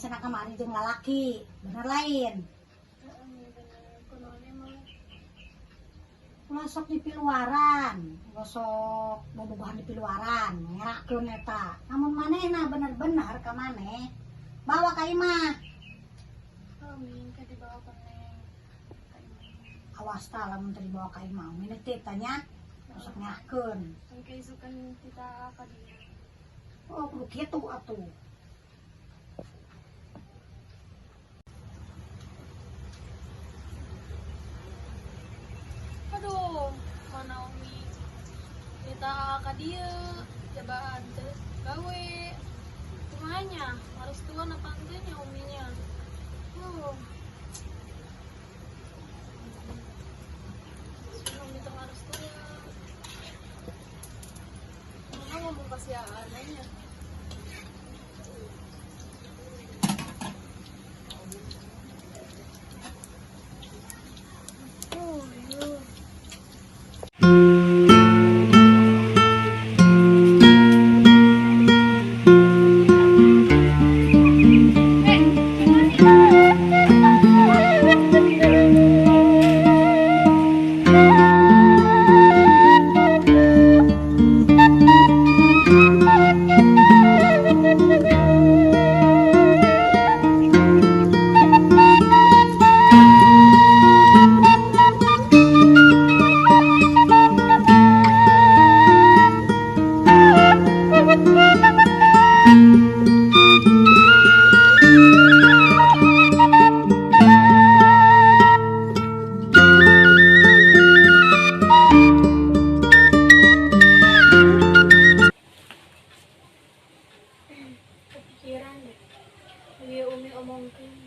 cenah kamari jeung lalaki. Bener lain? Heeh, bener. Kunaon emang? Ulah sok dipiluaran, ulah sok bobogohan dipiluaran, ngerakeun eta. Lamun manehna bener-bener ka maneh, bawa ka imah. Oh, Mi, ka dibawa ka Neng. Ka imah. Awas tah lamun teu dibawa ka imah, umi teh tanya, sok ngerakeun. Engke isukan kita ka dieu. Oh, kudu kitu atuh. Aduh, mana Umi? Kita ka dieu, cobaan teh gawe. Kumaha nya? Harus tuan apa henteu nya Uminya? Umi teh harus tuan. Kumaha ngomong ka si Aa nya? Oh, iya. Kepikiran deh. Iya Umi omongkeun.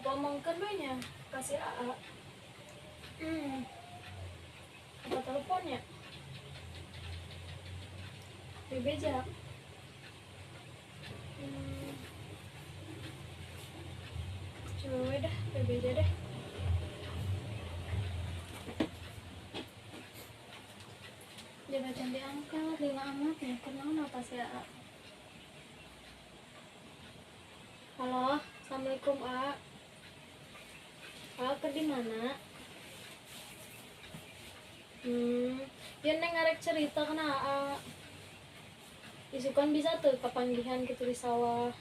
Apa omongkeun we nya ka si Aa? Apa teleponnya? Bebeja. Coba we dah, bebeja deh. Jangan can diangkat, lila amat ya. Kunaon apa si Aa? Halo, assalamualaikum A. A ke di mana? Ya Neng ngarek cerita kana A. Isukan bisa tuh kepanggihan gitu di sawah.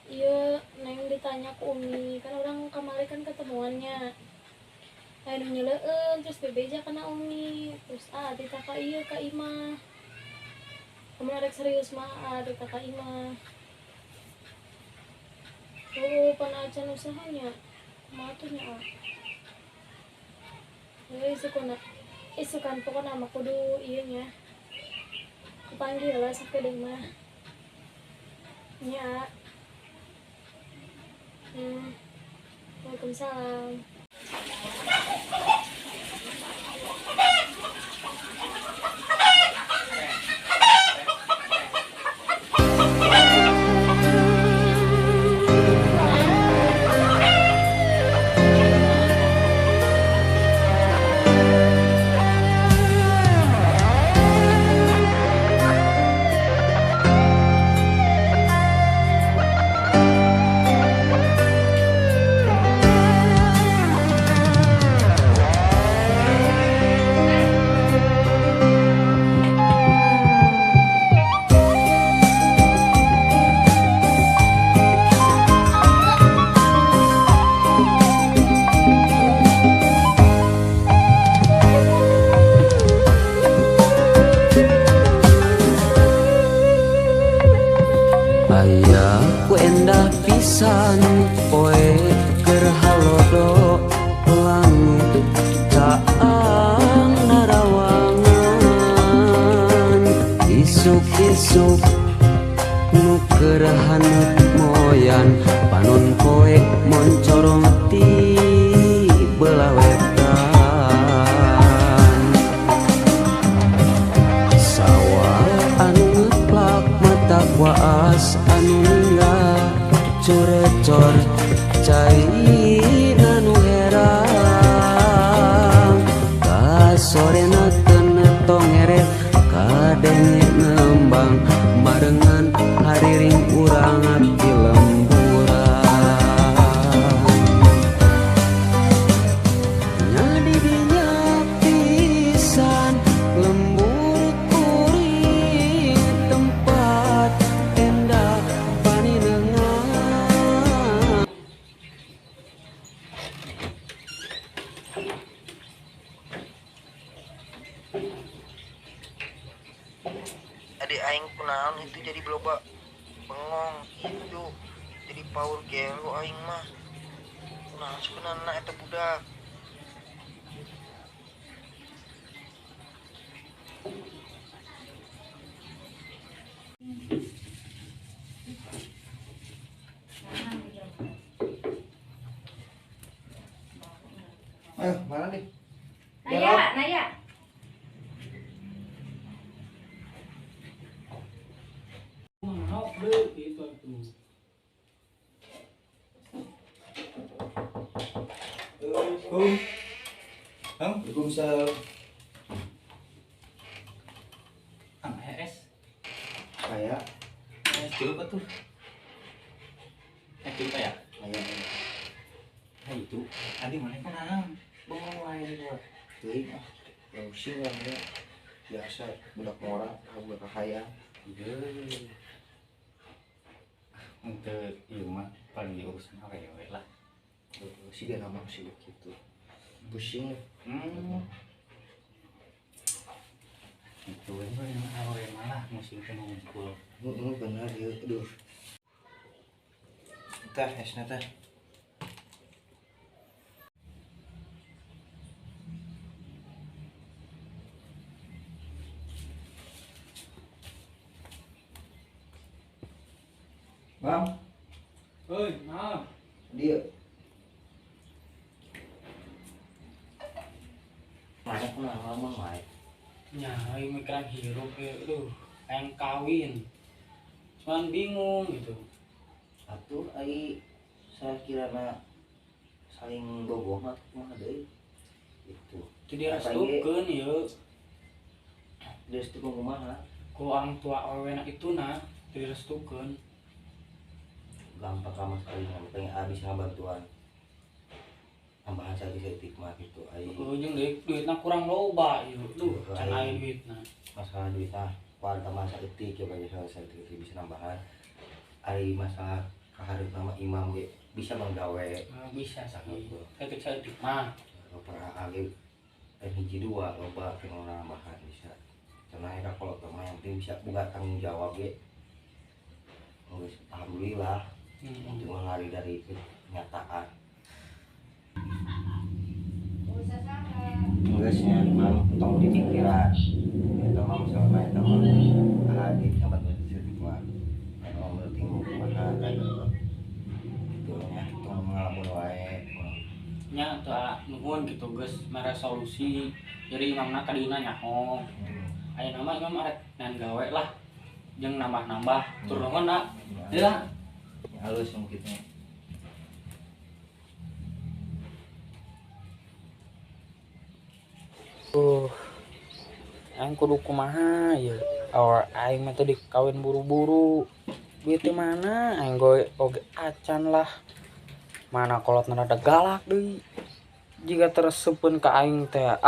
Iya, Neng ditanya ku Umi, kan orang kemarin kan ketemuannya. Lain nyeleueun terus bebeja kana Umi, terus A ditaka ieu ka imah. Kamu arek serius mah A ditaka imah. Oh, pan acan usahanya. Kumaha tuh nya, A? Isukan, isukan pokokna mah kudu ieu nya. Kepanggil lah sakedeung mah. Nya, A. Waalaikumsalam. Aya ku endah pisan poe keur halodo langit caang narawangan isuk-isuk nu keur haneut moyan panon poe moncorong ti belah wetan sawah anu ngeplak mata waas anu ninggal curecor cai nanu herang kasorena teu tongere kadenge nembang barengan hariring. itu jadi loba bengong gitu, jadi power gelo aing mah. Nah, sebenarnya eta budak. Ayo, mana nih? Naya, Naya. Mau deh gitu tuh. Assalamualaikum. Hang, Waalaikumsalam. Ah, es. Kayak Es dulu apa tuh? Es dulu ya? kayak Nah itu, tadi mana kan naon? Bengong wae gua. teuing ah. Pusing lah ya. Biasa budak ngora, budak kahayang. Iya. Untuk ieu mah paling diurusan awewe lah. Sih dia nama sih gitu. Pusing. Itu yang awewe malah musim teh ngumpul. Heeh, bener ya. Aduh. Teh, esna teh. Bang, Hei, naon? dia. Mana kunaon ngomong wae. Nya, aing mikiran hirup ya, aduh, hayang kawin. Cuman bingung gitu. Atuh ai saya kirana saling bogoh mah kumaha deui. Itu. Itu direstukeun ieu Direstukeun kumaha? ku orang tua awewena itu nah direstukeun. Gampang sama sekali pengen habis bantuan tambahan saeutik mah gitu ai. Heeh, jeung deui duitna kurang loba ieu. Duh, can aya duitna. Masalah duit ah, kuar tambahan saeutik ya banyak saeutik bisa nambahan. Ari masalah kahareup mah imam ge bisa manggawe. Nah, bisa sih. Saeutik-saeutik mah. Pernah ge hiji dua loba kena nambahan bisa. Cenah eta kalau mah yang penting bisa buka tanggung jawab ge. Geus alhamdulillah. Cuma lari dari kenyataan. Geus nya imam tong dipikiran. Eta mah misalnya eta mah adi sambat saeutik mah. Eta mah penting kumaha kayak gitu nya tong ngalamun wae. Nya teu nuhun gitu geus mere solusi. Jadi imamna ka dina nyaho. Ayeuna mah imam arek ngan gawe lah. Jeung nambah-nambah. Tur nuhun na. Deui. Halus mungkinnya. Aing kudu kumaha ieu. Awal aing mah teh dikawin buru-buru. Duit teh mana aing goe oge acan lah. Mana kolotna rada galak deui. Jiga teresepeun ka aing teh ah.